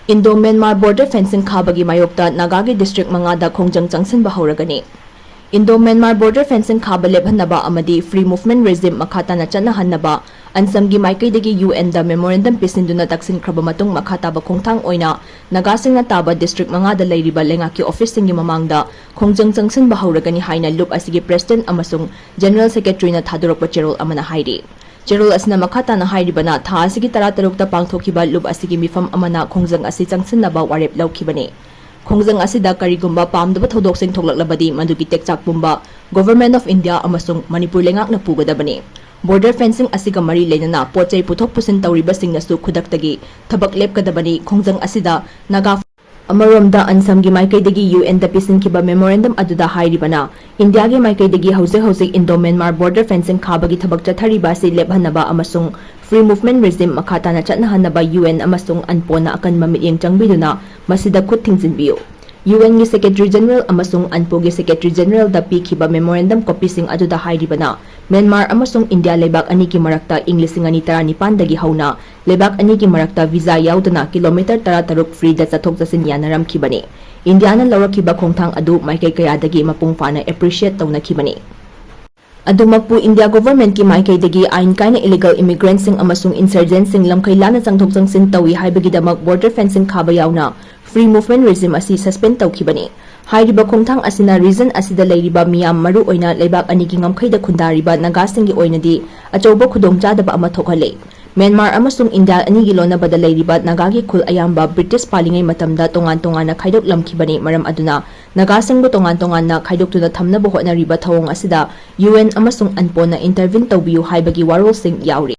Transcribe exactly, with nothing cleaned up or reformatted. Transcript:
Indo-Myanmar border fencing ꯈꯥꯕꯒꯤ ꯃꯥꯌꯣꯛꯇ ꯅꯥꯒꯥꯒꯤ district ꯃꯉꯥꯗ ꯈꯣꯡꯖꯪ ꯆꯪꯁꯤꯟꯕ ꯍꯧꯔꯒꯅꯤ꯫ Indo-Myanmar border fencing ꯈꯥꯕ ꯂꯦꯞꯍꯟꯅꯕ ꯑꯃꯗꯤ free movement regime ꯃꯈꯥ ꯇꯥꯅ ꯆꯠꯅꯍꯟꯅꯕ ꯑꯟꯁꯝꯒꯤ ꯃꯥꯏꯀꯩꯗꯒꯤ U N ꯗ memorandum ꯄꯤꯁꯤꯟꯗꯨꯅ ꯇꯛꯁꯤꯟꯈ꯭ꯔꯕ ꯃꯇꯨꯡ, ꯃꯈꯥ ꯇꯥꯕ ꯈꯣꯡꯊꯥꯡ ꯑꯣꯏꯅ ꯅꯥꯒꯥꯁꯤꯡꯅ ꯇꯥꯕ district ꯃꯉꯥꯗ ꯂꯩꯔꯤꯕ ꯂꯩꯉꯥꯛꯀꯤ office ꯁꯤꯡꯒꯤ ꯃꯃꯥꯡꯗ ꯈꯣꯡꯖꯪ ꯆꯪꯁꯤꯟꯕ ꯍꯧꯔꯒꯅꯤ ꯍꯥꯏꯅ ꯂꯨꯞ ꯑꯁꯤꯒꯤ president ꯑꯃꯁꯨꯡ general secretary ꯅ ꯊꯥꯗꯣꯔꯛꯄ ꯆꯦꯔꯣꯜ ꯑꯃꯅ ꯍꯥꯏꯔꯤ꯫ ꯆꯦꯔꯣꯜ ꯑꯁꯤꯅ ꯃꯈꯥ ꯇꯥꯅ ꯍꯥꯏꯔꯤꯕꯅ, ꯊꯥ ꯑꯁꯤꯒꯤ ꯇꯔꯥꯇꯔꯨꯛꯇ ꯄꯥꯡꯊꯣꯛꯈꯤꯕ ꯂꯨꯞ ꯑꯁꯤꯒꯤ ꯃꯤꯐꯝ ꯑꯃꯅ ꯈꯣꯡꯖꯪ ꯑꯁꯤ ꯆꯪꯁꯤꯟꯅꯕ ꯋꯥꯔꯦꯞ ꯂꯧꯈꯤꯕꯅꯤ꯫ ꯈꯣꯡꯖꯪ ꯑꯁꯤꯗ ꯀꯔꯤꯒꯨꯝꯕ ꯄꯥꯝꯗꯕ ꯊꯧꯗꯣꯛꯁꯤꯡ ꯊꯣꯛꯂꯛꯂꯕꯗꯤ, ꯃꯗꯨꯒꯤ ꯇꯦꯛꯆꯥꯛ ꯄꯨꯝꯕ Government of India ꯑꯃꯁꯨꯡ ꯃꯅꯤꯄꯨꯔ ꯂꯩꯉꯥꯛꯅ ꯄꯨꯒꯗꯕꯅꯤ꯫ Border fencing ꯑꯁꯤꯒ ꯃꯔꯤ ꯂꯩꯅꯅ ꯄꯣꯠ ꯆꯩ ꯄꯨꯊꯣꯛ ꯄꯨꯁꯤꯟ ꯇꯧꯔꯤꯕꯁꯤꯡꯅꯁꯨ ꯈꯨꯗꯛꯇꯒꯤ ꯊꯕꯛ ꯂꯦꯞꯀꯗꯕꯅꯤ꯫ ꯈꯣꯡꯖꯪ ꯑꯁꯤꯗ ꯅꯥꯒꯥ ꯑꯃꯔꯣꯝꯗ, ꯑꯟꯁꯝꯒꯤ ꯃꯥꯏꯀꯩꯗꯒꯤ U N ꯗ ꯄꯤꯁꯤꯟꯈꯤꯕ memorandum ꯑꯗꯨꯗ ꯍꯥꯏꯔꯤꯕꯅ, ꯏꯟꯗꯤꯌꯥꯒꯤ ꯃꯥꯏꯀꯩꯗꯒꯤ ꯍꯧꯖꯤꯛ ꯍꯧꯖꯤꯛ Indo-Myanmar border fencing ꯈꯥꯕꯒꯤ ꯊꯕꯛ ꯆꯠꯊꯔꯤꯕ ꯑꯁꯤ ꯂꯦꯞꯍꯟꯅꯕ ꯑꯃꯁꯨꯡ free movement regime ꯃꯈꯥ ꯇꯥꯅ ꯆꯠꯅꯍꯟꯅꯕ U N ꯑꯃꯁꯨꯡ ꯑꯟꯄꯣꯅ ꯑꯀꯟꯕ ꯃꯤꯠꯌꯦꯡ ꯆꯪꯕꯤꯗꯨꯅ ꯃꯁꯤꯗ ꯈꯨꯠ ꯊꯤꯡꯖꯤꯟꯕꯤꯌꯨ꯫ U N ꯒꯤ Secretary General ꯑꯃꯁꯨꯡ ꯑꯟꯄꯣꯒꯤ Secretary General ꯗ ꯄꯤꯈꯤꯕ memorandum copy ꯁꯤꯡ ꯑꯗꯨꯗ ꯍꯥꯏꯔꯤꯕꯅ, ꯃ꯭ꯌꯥꯟꯃꯥꯔ ꯑꯃꯁꯨꯡ ꯏꯟꯗꯤꯌꯥ ꯂꯩꯕꯥꯛ ꯑꯅꯤꯒꯤ ꯃꯔꯛꯇ ꯏꯪ ꯂꯤꯁꯤꯡ ꯑꯅꯤ ꯇꯔꯥꯅꯤꯄꯥꯟꯗꯒꯤ ꯍꯧꯅ ꯂꯩꯕꯥꯛ ꯑꯅꯤꯒꯤ ꯃꯔꯛꯇ visa ꯌꯥꯎꯗꯅ kilometre ꯇꯔꯥꯇꯔꯨꯛ free ꯗ ꯆꯠꯊꯣꯛ ꯆꯠꯁꯤꯟ ꯌꯥꯅꯔꯝꯈꯤꯕꯅꯤ꯫ ꯏꯟꯗꯤꯌꯥꯅ ꯂꯧꯔꯛꯈꯤꯕ ꯈꯣꯡꯊꯥꯡ ꯑꯗꯨ ꯃꯥꯏꯀꯩ ꯀꯌꯥꯗꯒꯤ ꯃꯄꯨꯡ ꯐꯥꯅ appreciate ꯇꯧꯅꯈꯤꯕꯅꯤ꯫ ꯑꯗꯨꯃꯛꯄꯨ, ꯏꯟꯗꯤꯌꯥ government ꯀꯤ ꯃꯥꯏꯀꯩꯗꯒꯤ ꯑꯥꯏꯟ ꯀꯥꯏꯅ illegal immigrant ꯁꯤꯡ ꯑꯃꯁꯨꯡ insurgent ꯁꯤꯡ ꯂꯝꯈꯩ ꯂꯥꯟꯅ ꯆꯪꯊꯣꯛ ꯆꯪꯁꯤꯟ ꯇꯧꯏ ꯍꯥꯏꯕꯒꯤꯗꯃꯛ border fencing ꯈꯥꯕ ꯌꯥꯎꯅ free movement regime ꯑꯁꯤ suspend ꯇꯧꯈꯤꯕꯅꯤ꯫ ꯍꯥꯏꯔꯤꯕ ꯈꯣꯡꯊꯥꯡ ꯑꯁꯤꯅ region ꯑꯁꯤꯗ ꯂꯩꯔꯤꯕ ꯃꯤꯌꯥꯝ, ꯃꯔꯨꯑꯣꯏꯅ ꯂꯩꯕꯥꯛ ꯑꯅꯤꯒꯤ ꯉꯝꯈꯩꯗ ꯈꯨꯟꯗꯥꯔꯤꯕ ꯅꯥꯒꯥꯁꯤꯡꯒꯤ ꯑꯣꯏꯅꯗꯤ ꯑꯆꯧꯕ ꯈꯨꯗꯣꯡꯆꯥꯗꯕ ꯑꯃ ꯊꯣꯛꯍꯜꯂꯦ꯫ ꯃ꯭ꯌꯥꯟꯃꯥꯔ ꯑꯃꯁꯨꯡ ꯏꯟꯗꯤꯌꯥ ꯑꯅꯤꯒꯤ ꯂꯣꯟꯅꯕꯗ ꯂꯩꯔꯤꯕ ꯅꯥꯒꯥꯒꯤ ꯈꯨꯜ ꯑꯌꯥꯝꯕ ꯕ꯭ꯔꯤꯇꯤꯁ ꯄꯥꯜꯂꯤꯉꯩ ꯃꯇꯝꯗ ꯇꯣꯉꯥꯟ ꯇꯣꯉꯥꯟꯅ ꯈꯥꯏꯗꯣꯛꯂꯝꯈꯤꯕꯅꯤ꯫ ꯃꯔꯝ ꯑꯗꯨꯅ ꯅꯥꯒꯥꯁꯤꯡꯕꯨ ꯇꯣꯉꯥꯟ ꯇꯣꯉꯥꯟꯅ ꯈꯥꯏꯗꯣꯛꯇꯨꯅ ꯊꯝꯅꯕ ꯍꯣꯠꯅꯔꯤꯕ ꯊꯧꯑꯣꯡ ꯑꯁꯤꯗ U N ꯑꯃꯁꯨꯡ ꯑꯟꯄꯣꯅ intervene ꯇꯧꯕꯤꯌꯨ ꯍꯥꯏꯕꯒꯤ ꯋꯥꯔꯣꯜꯁꯤꯡ ꯌꯥꯎꯔꯤ꯫